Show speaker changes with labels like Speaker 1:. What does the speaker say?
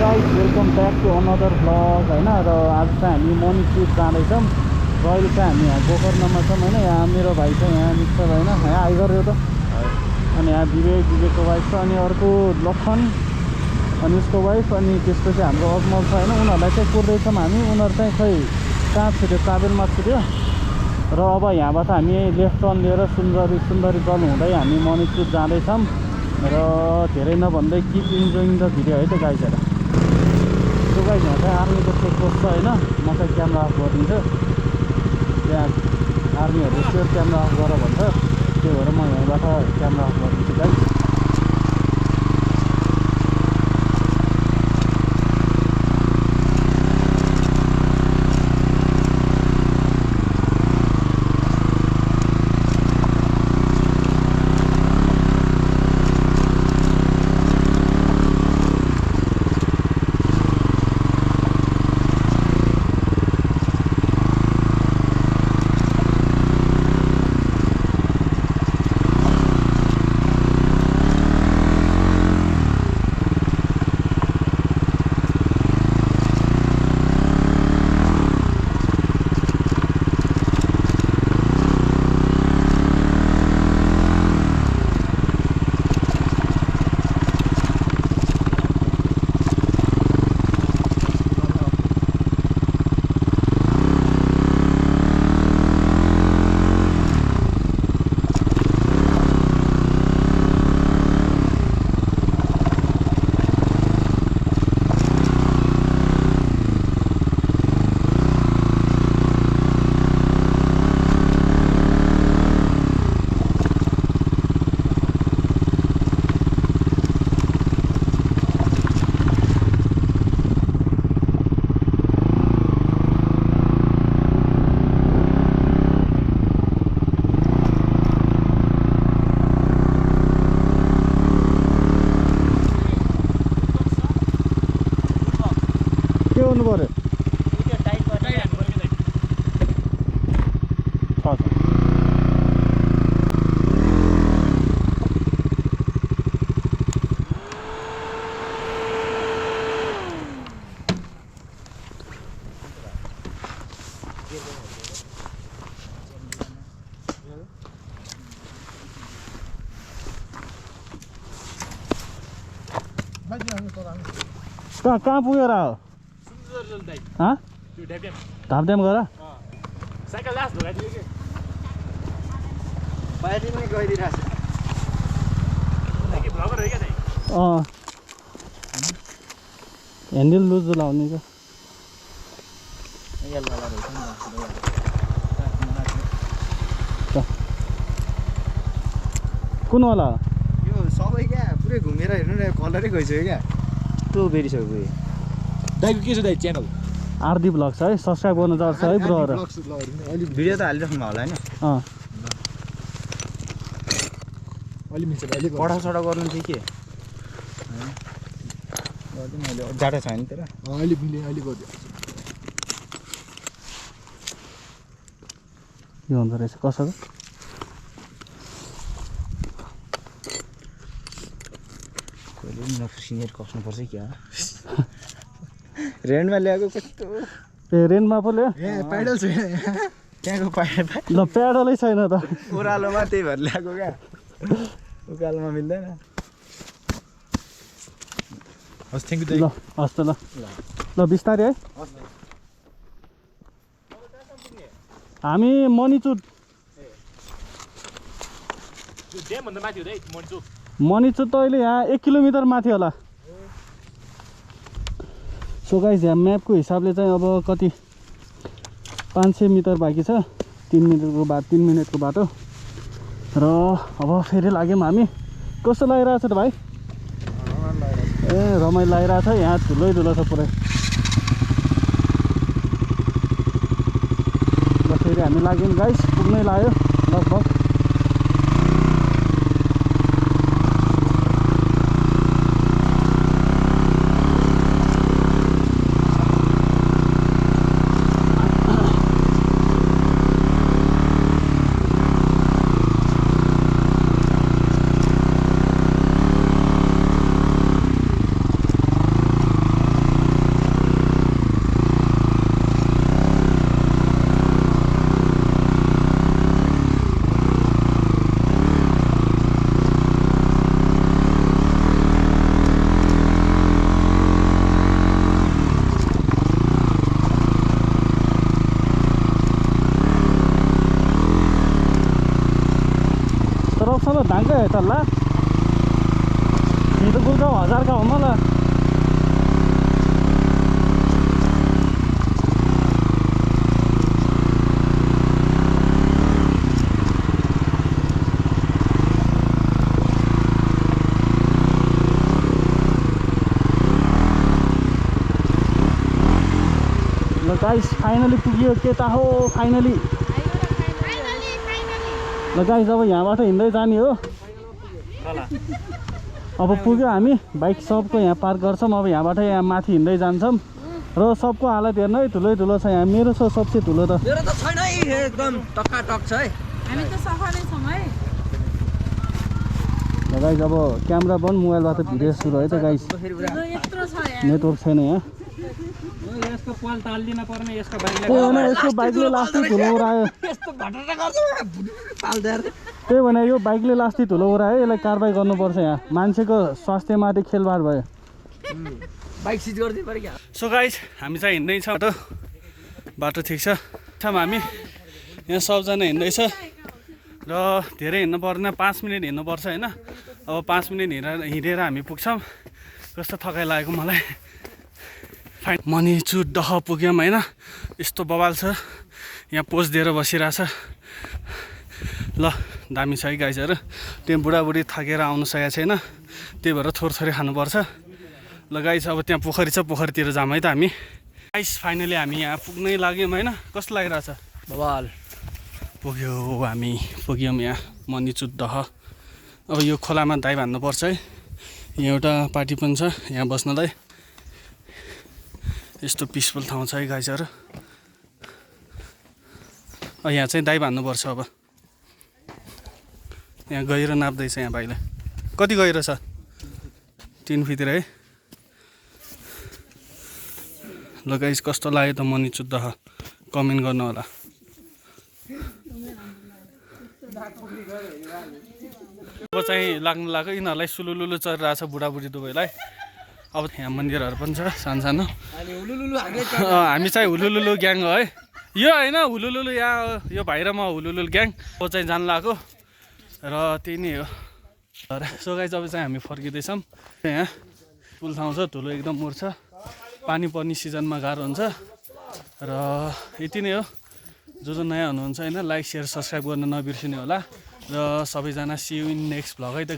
Speaker 1: Guys welcome back to another vlog होइन। र आज चाहिँ हामी मणिपुर जाँदैछौँ र अहिले चाहिँ हामी यहाँ गोकर्णमा छौँ होइन। यहाँ मेरो भाइ छ, यहाँ निश्चल होइन, यहाँ आइगऱ्यो त। अनि यहाँ विवेकको वाइफ छ, अनि अर्को लखन अनि उसको वाइफ, अनि त्यसपछि हाम्रो अजमल छ होइन। उनीहरूलाई चाहिँ कुर्दैछौँ हामी। उनीहरू चाहिँ खै कहाँ छुट्यो, काबेलमा छुट्यो। र अब यहाँबाट हामी लेफ्ट टर्न लिएर सुन्दरी जल हुँदै हामी मणिपुर जाँदैछौँ। र धेरै नभन्दै किप इन्जोइङ द भिडियो है त गाइजहरू। त्यो गाइज यहाँ चाहिँ आर्मीको चेकपोस्ट छ होइन। म चाहिँ क्यामेरा अफ गरिदिन्छु। त्यहाँ आर्मीहरूले चाहिँ क्यामेरा अफ गर भन्छ, त्यही भएर म यहीँबाट क्यामेरा अफ गरिदिन्छु गाइज। के गर्नु पऱ्यो? कहाँ पुगेर हो? धामध्याम गर
Speaker 2: साइकल लास्ट भगाइदियो कि
Speaker 3: बाहिर पनि गइदिरहेको
Speaker 2: कि भ्लगर हो क्या दाइ।
Speaker 1: ह्यान्डल लुज लाउने क्या। कुन वाला
Speaker 3: यो सबै क्या पुरै घुमेर हेर्नु न, कलरै गइसक्यो क्या, त्यो बेरिसक्यो।
Speaker 2: दाइको के छ दाइ च्यानल?
Speaker 1: आरडी भ्लग छ है, सब्सक्राइब गर्नु जान्छ है ब्रोहरु।
Speaker 3: भिडियो त हालिराख्नु होला होइन,
Speaker 2: अलि मिल्छ अहिले
Speaker 3: पढासडा गर्नु थियो के गरिदिनु। अहिले जाडो छैन तर
Speaker 2: अहिले मिले अहिले गरिदियो।
Speaker 1: यो हुँदो रहेछ कसरी
Speaker 3: कहिले सिनियर कस्नुपर्छ क्या। रेन्टमा ल्याएको कस्तो
Speaker 1: ए रेन्टमा पो ल्यायो।
Speaker 3: प्याडल छैन त्यहाँको
Speaker 1: ल प्याडलै छैन त,
Speaker 3: ओह्रालोमा, त्यही भएर ल्याएको क्या। उकालोमा मिल्दैन।
Speaker 2: हस् थ्याङ्क यू दाइ।
Speaker 1: ल हस् त ल ल बिस्तारै है। हामी मणिचुर
Speaker 2: ड्यामभन्दा माथि हो दाइ मणिचुर।
Speaker 1: मणिचुर त अहिले यहाँ 1 किलोमिटर माथि होला। सो गाइज यहाँ म्यापको हिसाबले चाहिँ अब कति 500 मिटर बाँकी छ, 3 मिनटको बाटो। र अब फेरि लाग्यौँ हामी। कस्तो लागिरहेको छ त भाइ? ए रमाइलो लागिरहेको छ, यहाँ धुलै छ पुरै। र फेरि हामी लाग्यौँ गाइस, पुग्नै लाग्यो लगभग। है त ल हिँड गुल्का 1000 का हो म ल गाइस फाइनली पुग्यो केटा हो फाइनली ल गाइस अब यहाँबाट हिँड्दै जाने हो अब पुग्यो हामी बाइक सबको यहाँ पार्क गर्छौँ अब यहाँबाट यहाँ माथि हिँड्दै जान्छौँ र सबको हालत हेर्नु है ठुलै ठुलो छ यहाँ मेरो छ सबसे ठुलो त
Speaker 3: मेरो त छैन है एकदम टक्का टक छ है
Speaker 4: हामी त सफा नै छौँ है
Speaker 1: ल गाइस अब क्यामेरा बन्द मोबाइलबाट भिडियो सुरु है त गाइस
Speaker 4: यत्रो छ यार
Speaker 1: नेटवर्क छैन यहाँ
Speaker 5: यसको पाल ताल्दिन पर्ने यसको बाइकलाई
Speaker 1: त्यही भने यसको बाइकले लास्टै ठुलो उरायो
Speaker 3: यस्तो घटना गर्छ पाल्दै
Speaker 1: त्यही भने यो बाइकले लास्टै ठुलो उरायो यसलाई कारबाही गर्नुपर्छ यहाँ मान्छेको स्वास्थ्यमाथि खेलबाड भयो
Speaker 3: बाइक सिज गर्दै पर्यो क्या
Speaker 1: सो गाइस हामी चाहिँ हिँड्दैछौँ बाटो ठिक छ हामी यहाँ सबजना हिँड्दैछ र धेरै हिँड्नु पर्दैन 5 मिनट हिँड्नुपर्छ होइन अब 5 मिनट हिँडेर हामी पुग्छौँ कस्तो थकाइ लागेको मलाई फाइन मनी चुट दह पुग्यौँ होइन यस्तो बवाल छ यहाँ पोज दिएर बसिरहेछ ल दामी छ है गाइसहरू त्यो बुढाबुढी थाकेर आउनु सकेको छैन त्यही भएर थोरै खानुपर्छ ल गाइस अब त्यहाँ पोखरी छ पोखरीतिर जाऊँ है त हामी गाइस फाइनली हामी यहाँ पुग्नै लाग्यौँ होइन कस्तो लागिरहेछ
Speaker 3: बवाल
Speaker 1: पुग्यौँ यहाँ मनीचुत दह अब यो खोलामा दाइ भान्नुपर्छ है यहाँ एउटा पार्टी पनि छ यहाँ बस्नलाई यस्तो पिसफुल ठाउँ छ है गाइसहरू यहाँ चाहिँ दाइ भान्नुपर्छ अब यहाँ गहिरो नाप्दैछ यहाँ भाइले कति गहिरो छ 3 फिटतिर है ल गाइस कस्तो लाग्यो त मनीचुत दह कमेन्ट गर्नु होला अब चाहिँ लाग्नु लाग्यो यिनीहरूलाई सुलुलुलु चलिरहेछ बुढाबुढी दुवैलाई अब यहाँ मन्दिरहरू पनि छ सानो हामी चाहिँ हुलुलुलु ग्याङ हो है यो होइन हुलुलुलु यहाँ यो भाइ र म हुलुलुलु ग्याङ अब चाहिँ जानु लाग्यो र त्यही नै हो सो गाइस अब चाहिँ हामी फर्किँदैछौँ यहाँ पुल ठाउँ छ ठुलो एकदम मुर्छ पानी पर्ने सिजनमा गाह्रो हुन्छ र यति नै हो जो नयाँ हुनुहुन्छ होइन लाइक सेयर सब्सक्राइब गर्न नबिर्सिनु होला र सबैजना see you in next vlog है त